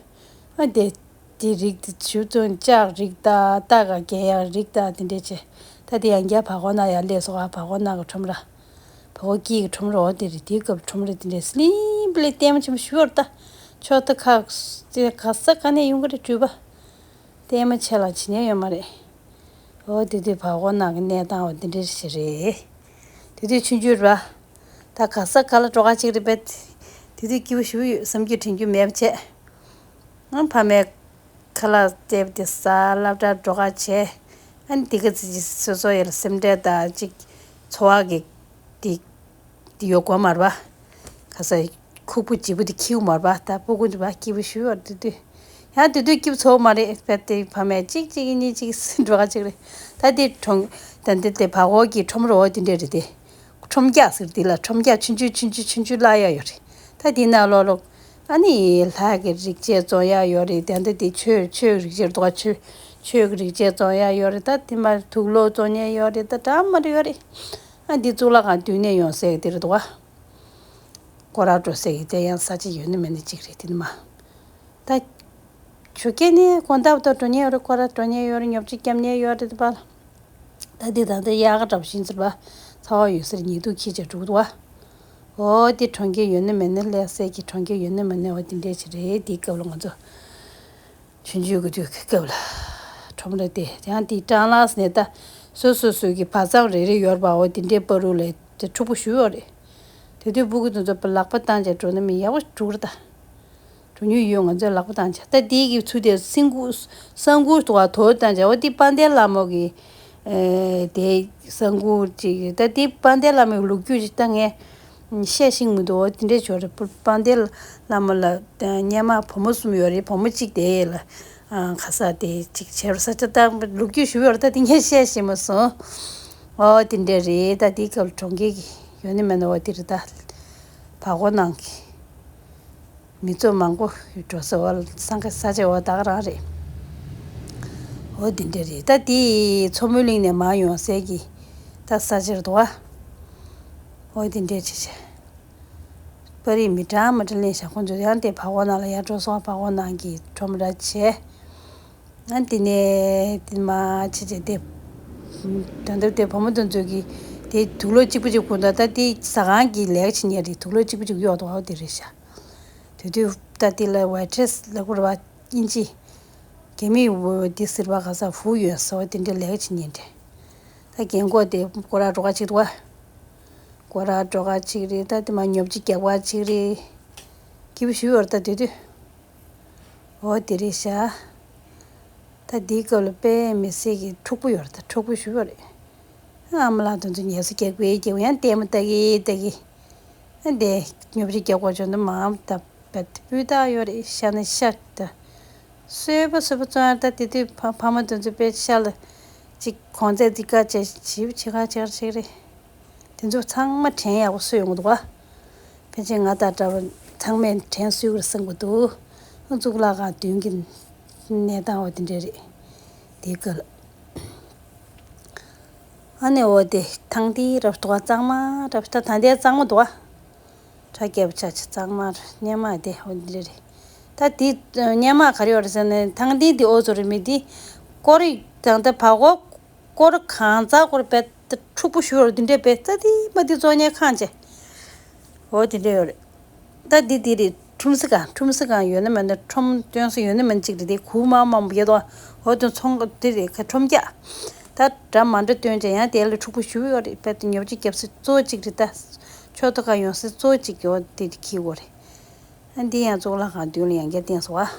ཨ་འདས་དེ་རིགས་དེ་ཞུ་ཚོན་ལྕགས་རིགས་ད་རྟ་ག་རྒྱན་ཡག་རིགས་ད་དེ་འདྲས་བྱས། ད་དེ་ཡང་རྒྱ་བར་སྐོར་ནང་ཡར་སླེབས་སོང་། ཨ་བར་སྐོར་ནང་གི་ཁྲོམ་ར། བར་སྐོར་དཀྱིལ་གྱི་ཁྲོམ་ར་འོ་དེ་རེད། དེའི་སྐབས་ཁྲོམ་ར་དེ་འདྲས་སླིམ་པ་ལས་ལྟད་མོ་ཆེན་པོ་ཞེ་པོ་ཡོད་རེད། ད་ཆོག་ད་ཁག་དེ་ག་ས་ག་ནས་ཡོང་གི་རེད་སྤྲུལ་པ། ལྟད་མོ་ཆེ་ལ་བྱེད་ཉན་ཡོད་མ་རེད། འོ་དེ་དུས་བར་སྐོར་ནང་གི་གནས་སྟངས་འོ་དེ་འདྲ་ཞིག་རེད། དེ་དུས་ཆུང་ཆུང་ར། ད་ག་ས་ག་ལ་འགྲོ་ག་ཅིག་རེད་པས། དེ་དུས་སྐྱིད་པོ་ཞེ་པོ་ཡོད། བསམ་རྒྱུ་དྲན་རྒྱུ་མེད་པ་བྱས། ཨང་ཕ་མའི་ཁ་ལག་བལྟས་པ་དེ་ཟ། སློབ་གྲྭར་འགྲོ་ག་བྱས། ཨ་ནི་དེ་ག་ཚོད་ཅིག་སོ་སོ་ཡི་ལ་སེམས་ཁྲལ་དང་ཅིག་འཚོ་བ་གི་དེ། དེ་ཡོད་དགོས་མ་རེད་པ། ག་ས་ཁུག་པོ་ལྗིད་པོ་དེ་འཁྱེར་དགོས་མ་རེད་པ། ད་སྤུ་གུ་འདི་པ་སྐྱིད་པོ་ཞུ་བར་དེ་དུས། ཡང་དེ་དུས་སྐྱིད་པོ་ཚོར་མ་རེད་པས། དེ་ཕ་མས་གཅིག་གཅིག་གཉིས་གཅིག་འགྲོ་ག་གཅིག་རེད། ད་དེ་གྲོང་ད་འདི་དེ་བར་སྐོར་གྱི་ཁྲོམ་ར་འོ་དེ་འདྲས་རེད་དེ། ཁྲོམ་རྒྱག་ཟེར་དེ་ལ་ཁྲོམ་རྒྱག་ཆུང་ཆུང་ཆུང་ཆུང་ཆུང་ཆུང་བརླག་ཡ་ཡོད་རེད། ད་དེ་ནང་ལོགས་ལོགས་ཨ་ནི་ལྷ་གི་རིག་བྱེད་བཙོང་ཡ་ཡོད་རེད། ད་འདི་དེ་ཆོས་ཆོས་རིག་བྱེད་འདུག་ག་ཆོས་ཆོས་ཀྱི་རིག་བྱེད་བཙོང་ཡ་ཡོད་རེད། ད་དེ་མ་དུག་ལོག་བཙོང་ཡ་ཡོད་རེད། ད་འདྲ་མི་འདྲ་ཡོད་རེད། ཨ་འདི་གཙུག་ལག་ཁང་མདུན་ནས་ཡོང་སའི་དེ་རེད་འདུག་ག་སྐོར་ར་འགྲོ་སའི་དེ་ཡང་ས་ཆ་ཡོད་ནི་མེད་ནི་གཅིག་རེད་དེ་ནི་མ། ད་ཆུ་སྐྱེས་ནས་དགོང་དག་ཏུ་འགྲོ་མཁན་ཡོད་རེད། སྐོར་ར་འགྲོ་མཁན་ཡོད་རེད། ཉོ་ཆ་རྒྱག་མཁན་ཡོད་རེད་དེ་པ། ད་འདི་ད་ལྟ་དབྱར་ཁ་འདྲ་པོ་ཞིག་ཡིན་ཟེར་བ། ཚ་བ་ཡོད་སར་ཉི་གདུགས་འཁྱིལ་བྱས་འགྲོ་གི་འདུག་ག་འོ་དེ་གྲོང་ཁྱེར་ཡོད་ནི་མེད་ནི་སླེབས་སའི་གི་གྲོང་ཁྱེར་ཡོད་ནི་མེད་ནི་འོ་དེ་འདྲས་ཅིག་རེད། དེའི་སྐབས་ལ་ང་ཚོ། ཆུང་ཆུང་གི་དུས་ཀྱི་སྐབས་ལ། ཁྲོམ་ར་དེ་ཡང་དེའི་སྲང་ལམ་ནས་ད་སོ་སོ་སོ་གི་བར་མཚམས་རེ་རེ་ཡོད་རེད་པ། འོ་དེ་འདྲའི་བར་རུ་ལ་དེ་འཁྲུག་པོ་ཞེ་པོ་ཡོད་རེད། དེ་དུས་སྤུ་གུ་དེ་ཚོ་ལག་པ་བཏང་བྱས་འགྲོ་ནི་མི་ཡག་པོ་འགྲོ་གི་རེད་ད། འགྲོ་མྱོང་ཡོད། ང་ཚོས་ལག་པ་བཏང་བྱས། ད་དེའི་གི་ཚུལ་དེ་སེང་ཁུག་སང་ཁུག་དུ་བ་དོ་བཏང་བྱས། འོ་དེ་དཔལ་ལྡན་ལྷ་མོ་གི་ཨེ་དེ་སང་ཁུག་ཅིག་ད་དེ་དཔལ་ལྡན་ལྷ་མོའི་ལོ་རྒྱུས་ཅིག་ད་ངས་བཤད་ཤེས་མི་འདུག་འོ་དེ་འདྲས་བྱུང་རེད། དཔལ་ལྡན་ལྷ་མོ་ལ་སྔོན་མ་བུ་མོ་གསུམ་ཡོད་རེད། བུ་མོ་གཅིག་དེ་ལ་ཨ་ག་ས་དེ་གཅིག་བྱས་རུ་ས་ཆ་ད་ལོ་རྒྱུས་ཞུ་ཡོད་རེད། ད་དེ་ངས་བཤད་ཤེས་མ་སོང་། འོ་དེ་འདྲས་རེད། ད་དེའི་སྐབས་ལ་གྲོང་ཁྱེར་གྱི་ཡོད་ནི་མེད་ནི་འོ་དེ་རེད། ད་བར་སྐོར་ནང་གི་མི་ཚོགས་མང་པོ་འགྲོ་ས་འོ་སང་ག་ས་ཆ་འོ་ད་ག་རང་རེད། འོ་དེ་འདྲ་རེད། ད་དེ་མཚོ་མོའི་གླིང་ནས་མར་ཡོང་སའི་གི་ད་ས་ཆ་རེད་འདུག་བ། འོ་དེ་འདྲ་བྱས་བྱས། པར་རིས་མི་གྲངས་མ་འདྲ་ལེན་བཞག་ཁོང་ཚོས། ཡང་དེ་བར་སྐོར་ནང་ལ་ཡར་འགྲོ་སོང་། བར་སྐོར་ནང་གི་ཁྲོམ་ར་བྱས། ཨ་དེ་ནས་དེ་མར་བྱས་བྱས་དེ། ད་ལྟ་དེ་བུ་མོ་དེ་ཚོ་གི་དེ་དུག་ལོག་གཅིག་པུ་གཅིག་གོན་འདུག་ད་དེ་ཟ་ཁང་གི་ལས་ཀ་བྱེད་མཁན་རེད། དུག་ལོག་གཅིག་པུ་གཅིག་གཡོག་འདུག་འོ་དེ་རེད་ཤག་དེ་དུས་ད་དེ་ལ་ཝེ་ཊི་རེ་སི་ལབ་དགོས་རེད་པ། དབྱིན་ཇི། རྒྱ་མིའི་འོ་དེ་ཟེར་བ་ག་ས་ཧྥུ་ཡུན་ཟེར་བ་དེ་འདྲའི་ལས་ཀ་བྱེད་མཁན་རེད། ད་རྒན་གོག་དེ་སྐོར་ར་འགྲོ་ག་ཅིག་འདུག་བ། སྐོར་ར་འགྲོ་ག་ཅིག་རེད། ད་དེ་མར་ཉོ་ཆ་རྒྱག་ག་ཅིག་རེད། སྐྱིད་པོ་ཞེ་པོ་ཡོད་རེད་ད་དེ་དུས། འོ་དེ་རེད་ཤག་ད་འདིའི་སྐབས་ལ་དཔེ་མི་སྲིད་ཀྱི་འཁྲུག་པོ་ཡོད་རེད་ད། འཁྲུག་པོ་ཞེ་པོ་ཡོད་རེད། ཨ་མ་ལགས་དེ་ཚོ་ཉལ་ས་རྒྱག་པའི་རྒྱག་པའི་ཡང་ལྟད་མོ་ལྟ་གི་ལྟ་གི། ཨ་དེ་ཉོ་ཆ་རྒྱག་ག་འགྲོ་འདུག་མར་ད་བད་སྤུས་དག་ཡོད་རེད། ཤ་ནི་ཤ་ད། སོས་པ་སོས་པ་བཙོང་ཡ། ད་དེ་དུས་ཕ་ཕ་མ་དེ་ཚོ་དཔེ་ཤ་ལ་ཅིག་གོང་ཚད་ཅིག་དཀའ་བྱས་ཞིབ་བྱེད་ག་བྱེད་ག་ཅིག་རེད། དེ་ཚོ་ཚང་མ་དྲན་ཡག་པོ་གསོས་ཡོང་གི་འདུག་བ། ཕལ་ཆེར་ང་དང་འདྲ་བོ་ཚང་མས་དྲན་གསོས་ཀྱི་རེད་བསམ་གྱི་འདུག་གཙུག་ལག་ཁང་མདུན་གྱི་གནས་སྟངས་འོ་དེ་འདྲ་རེད། དེའི་སྐབས་ལ། ཨ་ནི་འོ་དེ་ཐང་དེའི་རབ་འདུག་བ། གཙང་མ་རབ། ད་ད་ལྟའི་གཙང་མ་འདུག་བ། གྲ་རྒྱས་པོ་ཆགས་ཆེ་གཙང་མ་རེད། སྔོན་མ་དེ་འོ་འདི་རེད། ད་དེ་སྔོན་མ་ག་རེ་ཡོད་རེད་ཟེར་ན། ཐང་དེ་དེ་འོ་ཚོ་རེད་མི་དེ། སྐོར་དང་ད་བར་སྐོར་སྐོར་གང་ཚ་སྐོར་བས་ད་འཁྲུག་པོ་ཞུ་བར་དེ་འདྲས་བས་ད་དེ་མ་དེ་བཙོང་མཁན་ཁང་བྱས། འོ་དེ་འདྲས་ཡོད་རེད། ད་འདི་འདི་རེད། ཁྲོམ་ས་སྒང་། ཁྲོམ་ས་སྒང་ཡོད་ན་མེད་ན། ཁྲོམ་སྟོན་ས་ཡོད་ན་མེད་ན་ཅིག་རེད་དེ། གུར་མང་མང་པོ་ཡོད་དོ། འོ་དེ་ཚོང་ཁང་དེ་རེད། ཁ་ཁྲོམ་རྒྱག་ད་འདྲ་མ་འདྲ་སྟོན་བྱས་ཡང་དེ་ལ་འཁྲུག་པོ་ཞུ་ཡོད་རེད། དཔེ་དེ་ཉོ་ཆ་རྒྱབ་ས་གཙོ་བོ་གཅིག་རེད། ད་ཕྱོགས་མཐའ་ཁ་ཡོང་ས་གཙོ་བོ་གཅིག་གི་འོ་དེ་དེ་འཁྱེར་དགོས་རེད། ཨ་འདི་ཡང་གཙུག་ལག་ཁང་མདུན་ལ་ཡང་བསྐྱར་བསྟན་སོང་བ།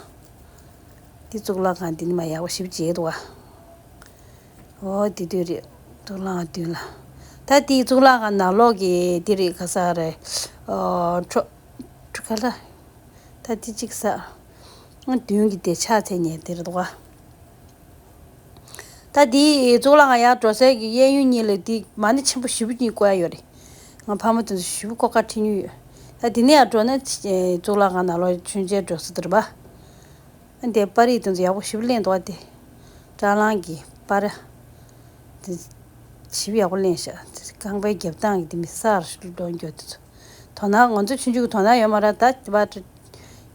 འདི་གཙུག་ལག་ཁང་འདི་ནི་མ་ཡག་པོ་ཞིབ་བྱས་འདུག་བ། འོ་དེ་དུས་རེད། གཙུག་ལག་ཁང་མདུན་ལ། ད་དེའི་གཙུག་ལག་ཁང་ནང་ལོགས་ཀྱི་དེ་རེད། ག་ས་རེད། ཨོ་ཁྲོ་ཁྲོ་ག་ལ། ད་དེ་གཅིག་ས། མདུན་གྱི་དེ་ཕྱག་འཚལ་མཁན་དེ་རེད་འདུག་བ། ད་འདི་གཙུག་ལག་ཁང་ཡར་འགྲོ་སའི་གི་གཡས་གཡོན་གཉིས་ལ་འདི་མ་ཎི་ཆེན་པོ་བཞི་པོ་གཉིས་བརྐོ་ཡ་ཡོད་རེད། ང་ཕ་མ་དེ་ཚོ་བཞི་པོ་བརྐོ་ག་ཁྲིད་མྱོང་ཡོད། ད་འདི་ནས་ཡར་འགྲོ་ན་གཙུག་ལག་ཁང་ནང་ལོགས་མཆོད་མཇལ་འགྲོ་ས་དེ་རེད་པ། ཨ་འདི་པར་རིས་དེ་ཚོ་ཡག་པོ་ཞིབ་ལེན་འདུག་བ། དེ་སྲང་ལམ་གྱི་པར་དེ་ཞིབ་ཡག་པོ་ལེན་ཤག་དེ་རྐང་པའི་རྒྱབ་སྟངས་ཀྱི་དེ་མི་སར་ལོག་འགྱོ་དེ་ཚོ། དོ་སྣང་ང་ཚོ་ཆུང་ཆུང་གི་དོ་སྣང་ཡོད་མ་རེད། ད་དེ་པར་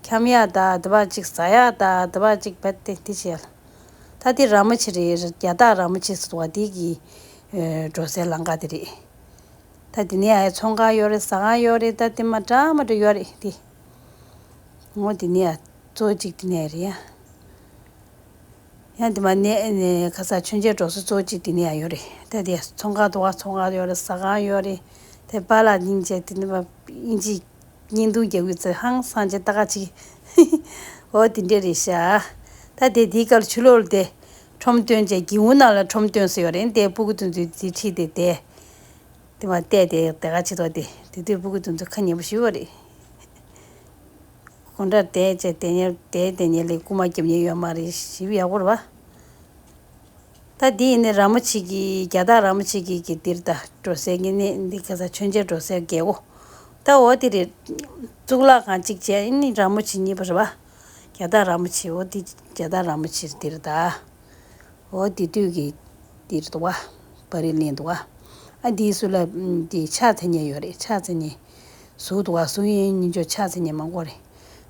འཁྱམ་ཡག་ད་དེ་པར་ཅིག་ཟ་ཡག་ད་དེ་པར་ཅིག་བད་དེ་དེ་བྱས་ལ། ད་དེ་ར་མོ་ཆེ་རེད། རྒྱ་སྟག་ར་མོ་ཆེ་ཟེར་བ་དེ་གི་ཨེ་འགྲོ་སའི་ལམ་ཁ་དེ་རེད། ད་དེ་ནས་ཨེ་ཚོང་ཁང་ཡོད་རེད། ཟ་ཁང་ཡོད་རེད། ད་དེ་མ་འདྲ་མ་འདྲ་ཡོད་རེད་དེ། ངོ་དེ་ནས་ཨ་གཙོ་བོ་གཅིག་དེ་ནས་རེད་ཡ། ཡང་དེ་མ་ནས་ནས་ག་ས་མཆོད་མཇལ་འགྲོ་ས་གཙོ་བོ་གཅིག་དེ་ནས་ཡང་ཡོད་རེད། ད་དེ་ཚོང་ཁང་འདུག་བ། ཚོང་ཁང་ཡོད་རེད། ཟ་ཁང་ཡོད་རེད། དེ་པཱ་ལགས་སྙིང་རྗེ་དེ་ནས་མ་དབྱིན་ཇི་བརྙན་ཐུང་རྒྱག་ཡུལ་ཚེ་ཧང་སང་བྱས་ལྟ་ག་ཅིག་འོ་དེ་འདྲས་རེད་ཤག་ད་དེ་དེའི་སྐབས་ཆུ་ལོག་ལ་དེ་ཁྲོམ་སྟོན་བྱས། སྒེའུ་ཁུང་ནང་ལ་ཁྲོམ་སྟོན་ས་ཡོད་རེད། དེ་སྤུ་གུ་དེ་ཚོས་དེ་ཁྲིད་དེ་དེ་དེ་མ་བལྟས་དེ་དེ་ག་ཅིག་ཐོག་དེ་དེ་དུས་སྤུ་གུ་དེ་ཚོ་ཁ་ཉན་པོ་ཞིག་ཡོད་རེད། སྒོ་འགྲམ་བསྡད་བྱས་བསྡད་ཉལ་བསྡད་བསྡད་ཉལ་ལས་རྐུ་མ་རྒྱབ་ཉལ་ཡོད་མ་རེད། ཞིབ་ཡག་པོ་རེད་པ། ད་འདི་ཡིན་ནི་ར་མོ་ཆེ་གི་རྒྱ་སྟག་ར་མོ་ཆེ་གི་གི་འདིར་ད་འགྲོ་སའི་གི་ནི་འདི་ག་ས་མཆོད་མཇལ་འགྲོ་སའི་རྒྱལ་སྒོ། ད་འོ་དེ་རེད། གཙུག་ལག་ཁང་གཅིག་བྱས་ནི་ར་མོ་ཆེ་གཉིས་པ་རེད་པ། རྒྱ་སྟག་ར་མོ་ཆེ། འོ་འདི་རྒྱ་སྟག་ར་མོ་ཆེ་འདིར་ད། འོ་དེ་དུས་ཀྱི་འདིར་འདུག་བ། པར་རིས་ལེན་འདུག་བ། ཨ་འདིའི་ཟུར་ལ་འདི་ཕྱག་འཚལ་མཁན་ཡོད་རེད། ཕྱག་འཚལ་མཁན་ཟུར་འདུག་བ། ཟུར་གཡས་གཡོན་གཉིས་ཕྱོགས་ཕྱག་འཚལ་མཁན་མང་པོ་རེད།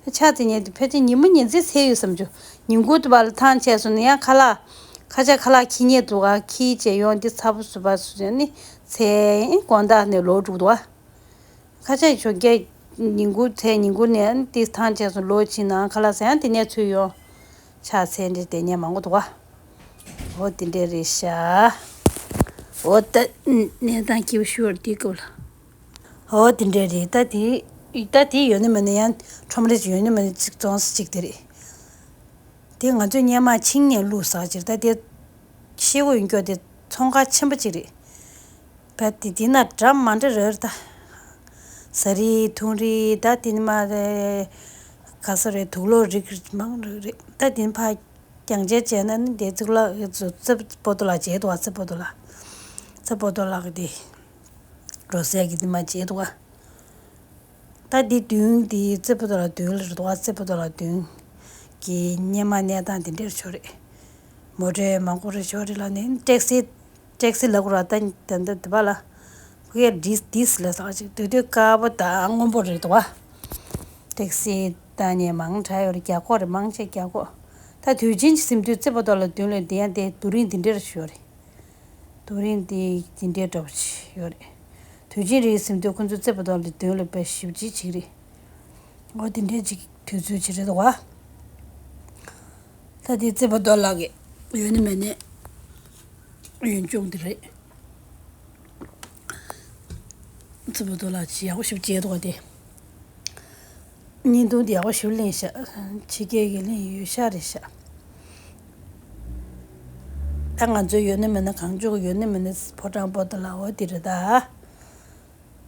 ཕྱག་འཚལ་མཁན་དེ་ཕལ་ཆེར་ཉིན་མོ་ཉིན་མཚན་འཚལ་ཡོད་བསམ་བྱུང་། ཉིན་གུང་དུ་བ་ལ་ཐང་ཆད་སོང་ན་ཡང་ཁ་ལག་ཁ་ཆག་ཁ་ལག་འཁྱེར་མཁན་འདུག་ག་འཁྱེར་བྱས་ཡོང་དེ་ཚ་པོ་ཟུར་པ་ཟུར་ནི་འཚལ་དགོང་དག་ནས་ལོག་འགྲོ་འདུག་བ། ཁ་ཆག་ཞོགས་ཀས་ཉིན་གུང་འཚལ། ཉིན་གུང་ནས་དེ་ཐང་ཆད་སོང་ལོག་ཕྱིན་ནའང་ཁ་ལག་ཟ་ཡང་དེ་ནས་ཚུར་ཡོང་། ཕྱག་འཚལ་འདྲ་དེ་ནས་མང་པོ་འདུག་བ། འོ་དེ་འདྲ་རེད་ཤག་འོ་ད་གནས་སྟངས་སྐྱིད་པོ་ཞིག་ཡོད་རེད་དེའི་སྐབས་ལ། འོ་དེ་འདྲ་རེད། ད་དེ་ད་དེ་ཡོད་ན་མེད་ན་ཡང་ཁྲོམ་ར་ཅིག་ཡོད་ན་མེད་ན་ཅིག་བཙོང་ས་ཅིག་དེ་རེད། དེ་ང་ཚོས་སྔོན་མ་ཕྱིན་ནས་བླུགས་ཟེར་ཅིག་ད་དེ་ཤེལ་སྒོ་ཡིན་སྐྱོ་དེ་ཚོང་ཁང་ཆེན་པོ་ཅིག་རེད། བས་དེ་དེ་ན་འདྲ་མ་འདྲ་རེད་ད། ཟ་རིགས་འཐུང་རིགས་ད་དེ་ནི་མ་རེད། ག་ས་རེད། དུག་ལོག་རིགས་མང་རེད་རེད། ད་དེ་ནི་ཕ་རྒྱང་མཇལ་བྱས་ན་ནི་དེ་གཙུག་ལག་རྩེ་པོ་ཏོ་ལགས་མཇལ་འདུག་བ། རྩེ་པོ་ཏོ་ལགས། རྩེ་པོ་ཏོ་ལགས་ཀྱི་དེ་འགྲོ་སའི་གི་དེ་མ་མཇལ་འདུག་བ། ད་འདི་མདུན་འདི་རྩེ་པོ་ཏོ་ལགས་མདུན་ལ་རེད་འདུག་བ། རྩེ་པོ་ཏོ་ལགས་མདུན་གྱི་སྔོན་མ་གནས་སྟངས་དེ་འདྲ་ཆོག་རེད། མོ་ཊ་མང་པོ་རེ་ཤོར་རེད་ལ་ནི་ཊེག་སི་ཊེག་སི་ལབ་དགོས་ར། ད་ད་ད་དེ་པ་ལ་ཕ་གིར་ཌིས་ཌིས་ལ་ཟེར་ཅིག་དེ་དུས་དཀར་པོ་དང་སྔོན་པོ་རེད་འདུག་བ། ཊེག་སི་ད་ནི་མང་དྲགས་ཡོད་རེད། རྒྱ་ཁོག་རེད། མང་ཆེ་རྒྱ་ཁོག་ད་དུས་ཆེན་གྱི་ཟིན་དུས་རྩེ་པོ་ཏོ་ལ་མདུན་ལ་དེ་ཡང་དེ་རྡོ་རིང་འདི་འདྲ་རེ་ཤོར་རེད། རྡོ་རིང་འདི་འདི་འདྲའི་འདྲ་པོ་ཞིག་ཡོད་རེད། དུས་ཆེན་རེ་ཟིན་དུས་ཁོ་ཚོ་རྩེ་པོ་ཏོ་ལ་མདུན་ལ་དཔེ་ཞིབ་ཅིག་བྱེད་ཀྱི་རེད། འོ་དེ་འདྲའི་ཅིག་དུས་ཚོད་ཅིག་རེད་འདུག་བ། ད་དེ་རྩེ་པོ་ཏོ་ལ་གི་ཡོད་ནི་མེད་ནི་ཡུལ་ལྗོངས་འདི་རེད། རྩེ་པོ་ཏོ་ལ་ཅིག་ཡག་པོ་ཞིབ་བྱས་འདུག་བ་དེ། བརྙན་ཐུང་དེ་ཡག་པོ་ཞིག་ལེན་ཤག་ཕྱི་རྒྱལ་གྱི་ལེན་ཡོད་ཤག་རེད་ཤག་ད་ང་ཚོའི་ཡོད་ནི་མེད་ན་གང་བྱུང་གི་ཡོད་ནི་མེད་ན་ཕོ་བྲང་པོ་ཏ་ལ་འོ་དེ་རེད་ད།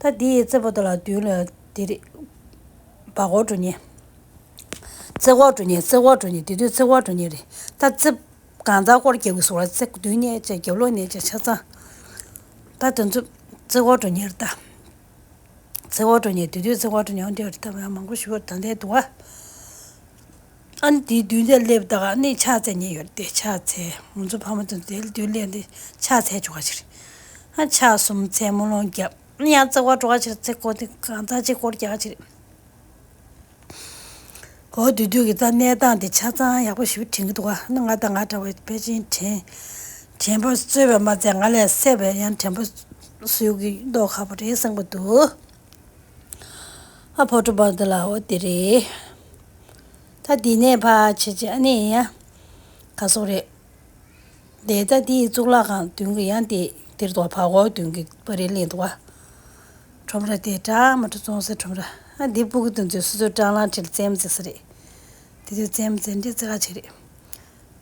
ད་དེའི་རྩེ་པོ་ཏ་ལ་མདུན་ལ་དེ་རེད། བར་སྐོར་འགྲོ་ཉེ། རྩེ་སྐོར་འགྲོ་ཉེ་རྩེ་སྐོར་འགྲོ་ཉེ་དེ་དུས་རྩེ་སྐོར་འགྲོ་ཉེ་རེད། ད་རྩེ་གང་ཚ་སྐོར་རྒྱབ་ཀྱི་སོང་ར། རྩེ་མདུན་ནས་བྱས་རྒྱབ་ལོགས་ནས་བྱས་ཆ་ཚང་། ད་དེ་ཚོ་རྩེ་སྐོར་འགྲོ་ཉེ་རེད་ད། རྩེ་སྐོར་འགྲོ་ཉེ་དེ་དུས་རྩེ་སྐོར་འགྲོ་ཉེ་འོ་འདྲ་རེད། ད་ཡང་མང་པོ་ཞིག་ཡོད་ད་ལྟའི་འདུག་བ། ཨ་ནི་དེའི་མདུན་དེར་སླེབས་ད་ག་ནི་ཕྱག་འཚལ་ཉེ་ཡོད་རེད་དེ། ཕྱག་འཚལ་ང་ཚོ་ཕ་མ་ཚོ་དེའི་མདུན་སླེབས་ཏེ་ཕྱག་འཚལ་བཅུག་ག་ཅིག་རེད། ཨ་ཕྱག་གསུམ་འཚལ་སྨོན་ལམ་བརྒྱབ། ཨ་ནི་ཡང་རྩེ་སྐོར་འགྲོ་ག་ཅིག་རེད། རྩེ་སྐོར་དེ་གང་ཚ་ཅིག་སྐོར་རྒྱག་ག་ཅིག་རེད། འོ་དེ་དུས་ཀྱི་ད་གནས་སྟངས་དེ་ཆ་ཚང་ཡག་པོ་ཞིག་དྲན་གྱི་འདུག་ག་ནི་ང་དང་ང་འདྲ་བའི་ཕལ་ཆེར་དྲན་དྲན་པ་གསོས་པ་མ་ཚད་ང་ལས་སད་པའི་ཡང་དྲན་པ་གསོས་ཀྱི་མདོག་ཁ་པོ་རེད་བསམ་གྱི་འདུག་ཨ་ཕོ་བྲང་པོ་ཏ་ལ་འོ་དེ་རེད། ད་འདི་ནས་ཕར་ཕྱིན་བྱས་ཨ་ནི་ཡང་ག་སོག་རེད། དེ་ད་དེའི་གཙུག་ལག་ཁང་མདུན་གྱི་ཡང་དེ་དེར་འདུག་བ། བར་སྐོར་མདུན་གྱི་པར་རིས་ལེན་འདུག་བ། ཁྲོམ་ར་དེ་འདྲ་མ་འགྲོ་བཙོང་སའི་ཁྲོམ་ར། ཨ་འདི་སྤུ་གུ་དེ་ཚོས་སོ་སོའི་སྲང་ལམ་ཁྲིད་ལ་རྩེད་མོ་རྩེ་ས་རེད། དེ་དུས་རྩེད་མོ་རྩེ་འདི་རྩེ་ག་ཅིག་རེད།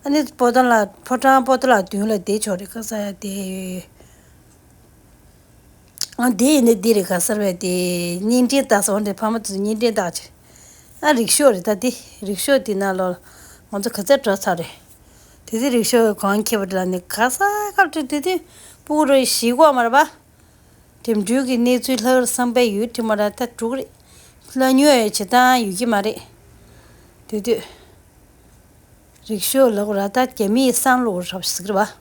ཨ་ནི་པོ་ཏ་ལ་ཕོ་བྲང་པོ་ཏ་ལ་མདུན་ལ་དེ་ཕྱོགས་རེད། ཁ་ས་ཡ་དེ། ཨ་འདི་ཡིན་ནི་འདི་རེད། ག་སར་བས་དེ་བརྙན་འཕྲིན་ལྟ་སོང་རེད། ཕ་མ་ཚོས་བརྙན་འཕྲིན་ལྟ་ཅིག་ཨ་རིག་ཤོ་རེད། ད་དེ་རིག་ཤོ་དེ་ནང་ལོགས་ང་ཚོ་ག་ཚོད་འགྲོ་ཚར་རེད། དེ་དུས་རིག་ཤོ་གང་ཁྱེར་བ་དེ་ལ་ནི་ག་ས་ག་ལ་དེ་དུས་སྤུ་གུ་རེ་བཞི་གོ་མ་རེད་པ། འགྲིམ་འགྲུལ་གྱི་གནས་ཚུལ་ལྷག་བསམ་པའི་ཡུལ་དེ་མ་ར་ད་འགྲོ་གི་རེད། ལ་ཉོ་ཡ་བྱེད་སྟངས་ཡོད་ཀྱི་མ་རེད། དེ་དུས་རིག་ཤོ་ལབ་དགོས་ར། ད་རྒྱ་མིའི་སང་ལོ་རབས་ཟེར་གི་རེད་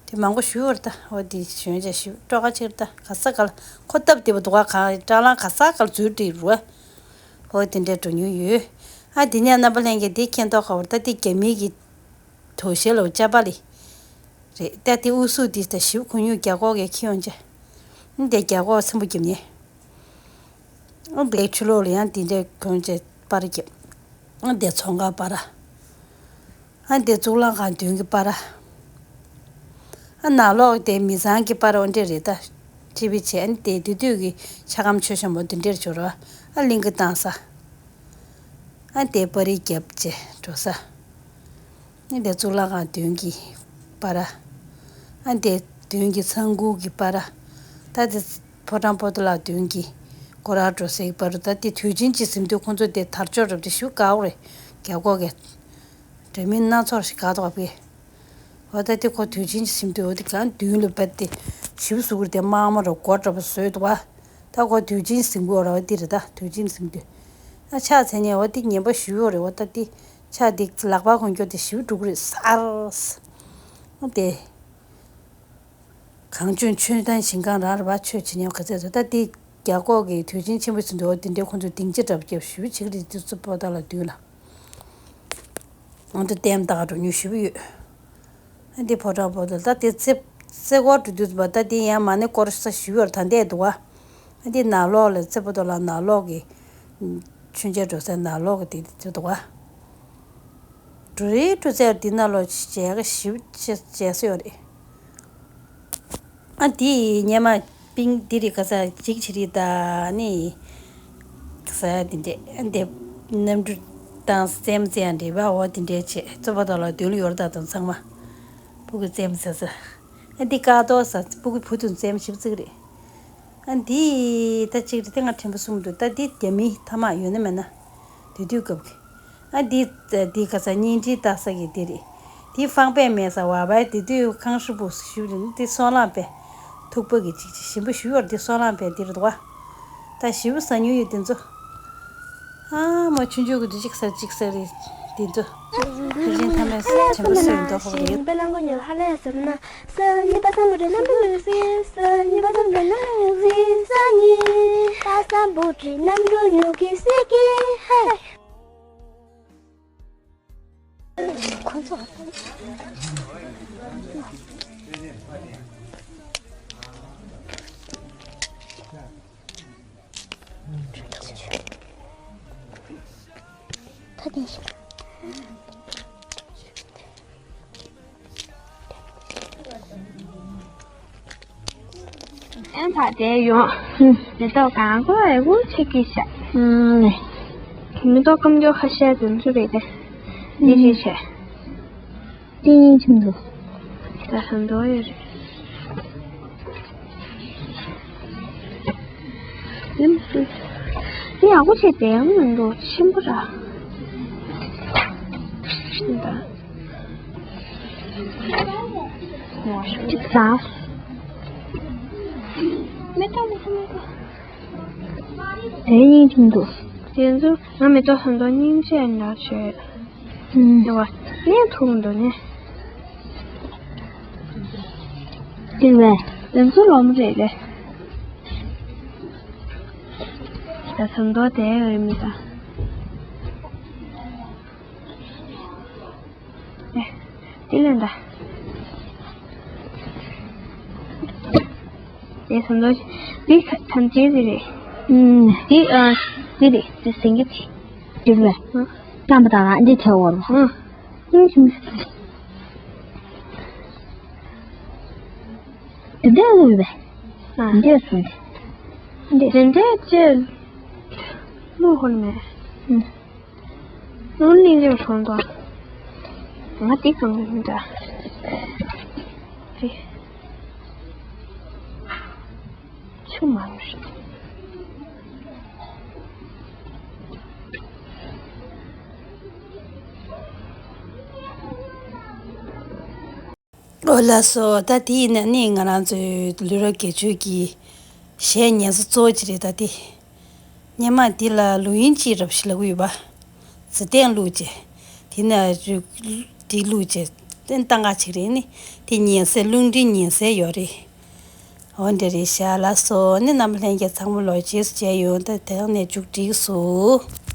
པ། དེ་མང་པོ་ཞུ་བར་ད་འོ་དེ་ཞོན་ཅ་ཞུ་སྤྲོ་ག་ཅིག་རེད། ད་ག་ས་ག་ལ་ཁོ་སྟབས་བདེ་པོ་འདུག་ག་གང་སྲང་ལམ་ག་ས་ག་ལ་འཛུལ་འགྲིག་རུ་བ། འོ་དེ་འདྲའི་འགྲོ་མྱོང་ཡོད། ཨ་དེ་ནས་རྣམ་པ་ལྷན་རྒྱས་དེ་མཁྱེན་རྟོགས་ག་བར་ད་དེ་རྒྱ་མིའི་གི་དོ་ཤལ་ལོ་ཅ་པ་ལི་རེད། ད་དེ་ཨུ་སུ་དེ་ད་ཞིབ་ཁུ་ཉུ་རྒྱ་གོག་གི་ཁྱི་ཡོང་ཅ། ཨ་དེ་རྒྱ་གོག་ཚན་པོ་རྒྱབ་ནས། ཨ་དེ་ཆུ་ལོག་ལ་ཡང་དེ་འདྲའི་གོན་ཅ་པར་རྒྱབ། ཨ་དེ་ཚོང་ཁང་པར། ཨ་དེ་གཙུག་ལག་ཁང་མདུན་གྱི་པར། ཨ་ནང་ལོགས་དེ་མི་ཚང་གི་པར་འོ་འདྲ་རེད་ད། ཁྲི་བི་བྱས་ཨ་དེ་དེ་དུས་ཀྱི་ཆ་སྒམ་མཆོད་བཤམས་པོ་དེ་འདྲར་འབྱོར་བ། ཨ་གླིང་ག་བཏང་ས། ཨ་དེ་པར་རིས་རྒྱབ་བྱས་འགྲོ་ས། ཨ་དེ་གཙུག་ལག་ཁང་མདུན་གྱི་པར། ཨ་དེ་མདུན་གྱི་ཚང་ཁུག་གི་པར། ད་དེ་ཕོ་བྲང་པོ་ཏ་ལ་མདུན་གྱི་སྐོར་ར་འགྲོ་སའི་པར། ད་དེ་དུས་ཆེན་གྱི་ཟིན་དུས་ཁོང་ཚོ་དེ་དར་ལྕོག་རབ་དེ་ཞུ་དགའ་བོ་རེད། རྒྱ་གོག་གི་འདྲ་མིན་སྣ་ཚོགས་ཤིག་ག་ཐོག་པས། འོ་ད་དེ་ཁོ་དུས་ཆེན་གྱི་ཟིན་དུས་འོ་དེ་གང་མདུན་ལ་བད་དེ་ཞིབ་གསུག་རེད། དེ་དམར་མོ་ར་སྒོ་འདྲ་པོ་བཟོས་འདུག་བ། ད་ཁོ་དུས་ཆེན་ཟིན་གོ་ར་བ་དེ་རེད། ད་དུས་ཆེན་ཟིན་དུས་ཨ་ཕྱག་འཚལ་ནས་འོ་དེ་ངན་པ་ཞུ་ཡོད་རེད། འོ་ད་དེ་ཕྱག་དེ་ལག་པ་གོན་རྒྱུ་དེ་ཞིབ་འགྲོ་གི་རེད་སར། འོ་དེ། གངས་ལྗོངས་ཆོས་དང་ཞིང་ཁམས་རང་རེད་པ། ཆོས་བྱེད་མཁན་ག་ཚད་ཚོ་ད་དེ་རྒྱ་གོག་གི་དུས་ཆེན་ཆེན་པོ་ཟིན་དུས་འོ་དེ་འདྲའི་ཁོང་ཚོས་སྡིངས་ཆ་འདྲ་པོ་བརྒྱབ་ཞུ་བྱེད་ཀྱི་རེད། དེ་ཚོ་པོ་ཏ་ལ་མདུན་ལ་འོ་འདྲ་ལྟད་མོ་ལྟ་ག་འགྲོ་མྱོང་ཞེ་པོ་ཡོད། ཨ་འདི་ཕོ་བྲང་པོ་ཏ་ལ་ད་དེ་རྩེ་རྩེ་སྐོར་འགྲོ་དུས་པ་ད་དེ་ཡང་མ་ཎི་སྐོར་ས་ཞུ་བར་ད་འདས་འདུག་བ། ཨ་འདི་ནང་ལོགས་ལ་རྩེ་པོ་ཏ་ལ་ནང་ལོགས་ཀྱི་མཆོད་མཇལ་འགྲོ་སའི་ནང་ལོགས་ཀྱི་དེ་དེ་འདུག་བ། འགྲོ་རེས་འགྲོ་ཚར་འདི་ནང་ལོགས་མཇལ་ཁ་ཞིབ་ཅེས་མཇལ་ས་ཡོད་རེད། ཨ་དེ་སྔོན་མ་པིང་འདི་རིགས་ག་ས་གཅིག་བྱེད་རིགས་ད་ནི་ག་ས་དེ་འདྲས་ཨ་འདི་གནམ་གྲུ་བཏང་རྩེད་མོ་རྩེ་ཡ་འདྲེས་པ་འོ་དེ་འདྲས་བྱས་རྩེ་པོ་ཏ་ལ་མདུན་ལ་ཡོད་རེད། ད་དང་ཚང་མ་སྤུ་གུ་རྩེད་མོ་རྩེ་ས། ཨ་འདི་ཀ་ཏོ་ས་སྤུ་གུ་བུ་དང་རྩེད་མོ་ཞིབ་རྩེ་གི་རེད། ཨ་འདི་ད་གཅིག་རེད། དེ་ང་དྲན་པ་གསུམ་འདུག་ད་འདི་རྒྱ་མི་ཐ་མག་ཡོད་ན་མེད་ན་དེ་དུས་སྐབས་ཀྱི། ཨ་འདི་འདི་ག་ས་བརྙན་འཕྲིན་ལྟ་ས་གི་འདི་རེད། འདི་ཧྥང་པད་མེ་ས་བ་བའི་དེ་དུས་ཁང་ཧྲི་པོ་ཞུ་རེད། འདི་སོང་ལམ་པའི་ཐུག་པ་གི་ཅིག་ཅིག་ཞིམ་པོ་ཞུ་ཡོད་རེད། འདི་སོང་ལམ་པའི་འདི་རེད་བ། ད་ཞིམ་པོ་ཟ་མྱོང་ཡོད་དེ་ཚོ། ཨ་མ་ཆུང་ཆུང་གི་འདི་གཅིག་ཟ་གཅིག་ཟ་རེད། དེ་ཚོ་ཕལ་ཆེར་མཐའ་མའི་ཆེན་པོ་སུ་ཡིན་མདོག་ཁ་པོ་རེད། ཁོ་ཚོ། ད་དེ་ཞིག་ཨན་ཕ་དེ་ཡོང་། ཧུམ། མེ་ཏོག་གང་གོ་ཨེ་གོ་ཆེ་གི་ཤ། ཨུམ། མེ་ཏོག་སྐམ་རྒྱོ་ཁ་ཤས་དེ་ཚོ་རེད་དེ། འདི་རེད་ཤ། ཏིང་ཡིན་ཁྱིམ་དུ། ད་ཧན་དོ་ཡོད་རེད། ཡིན་སྲིད། འདི་ཡག་པོ་བྱས་བསྡད་ཡང་མི་འདུག་ཆེན་པོ་ར། ཤིན་ད། ཅིག་ཟ། མེ་ཏོག་མེ་ཏོག་མེ་ཏོག་དེ་སྙིང་རྗེ་མི་འདུག་དེ་ཚོ་ང་མེ་ཏོག་ཧོན་ཏོ་སྙིང་རྗེ་འདྲ་བྱོས། ཨུམ། ཡ་བ། གནས་ཐུག་མི་འདུག་ནས། དེ་བས། དེ་ཚོ་ལོ་མོ་རེད་ལེ། ད་ཧོན་ཏོ་དེ་ཡོད་མི་ད། ཨེ། དེ་ལས་འདའ། དེ་ཟམ་ཏོག་འདི་ཐམས་ཅད་ཀྱི་རེད། ཨུམ། འདི་ཨ། འདི་རེད། འདི་སེང་གེ་དེ། འདི་རེད། ཨ། རྣམ་པ་དང་འདི་ཐལ་བར། ཨ། ཨུམ། འདི་འདྲ་ལུས་པས། ཨ། འདི་སོང་སྟེ། འདི། འདི་འདྲ་ཅེས། ལུས་ཧོན་མེད། ཨུམ། ནོར་གླིང་རེ་གྲོང་དང་། ང་དེ་གང་གི་མི་འདྲ། རེད། ཆུ་མ་རེད། ཨོ་ལགས་སོ། ད་དེ་ཡིན་ན་ནི་ང་རང་ཚོའི་ལུས་རབས་བརྒྱད་ཅུ་གི་གཞས་ཉན་ས་གཙོ་བོ་ཅིག་རེད། ད་དེ་སྔོན་མ་འདི་ལ་ལུག་ཡིན་ཅིག་རབ་ཞིག་ལབ་ཀྱི་ཡོད་པ། ཟི་ལྟན་བླུགས་བྱས། དེ་ནས་འདི་བླུགས་བྱས་ཏན་ཏན་ག་ཅིག་རེད་ནི། དེ་ཉན་སའི་རླུང་འཕྲིན་ཉན་སའི་ཡོད་རེད། འོ་འདྲ་རེད་ཤག་ལགས་སོ། ནི་རྣམ་པ་ལྷན་རྒྱས་ཚང་མ་ལོ་རྗེས་སུ་མཇལ་ཡོང་། ད་དེ་རིང་ནས་མཇུག་སྒྲིལ་སོང་།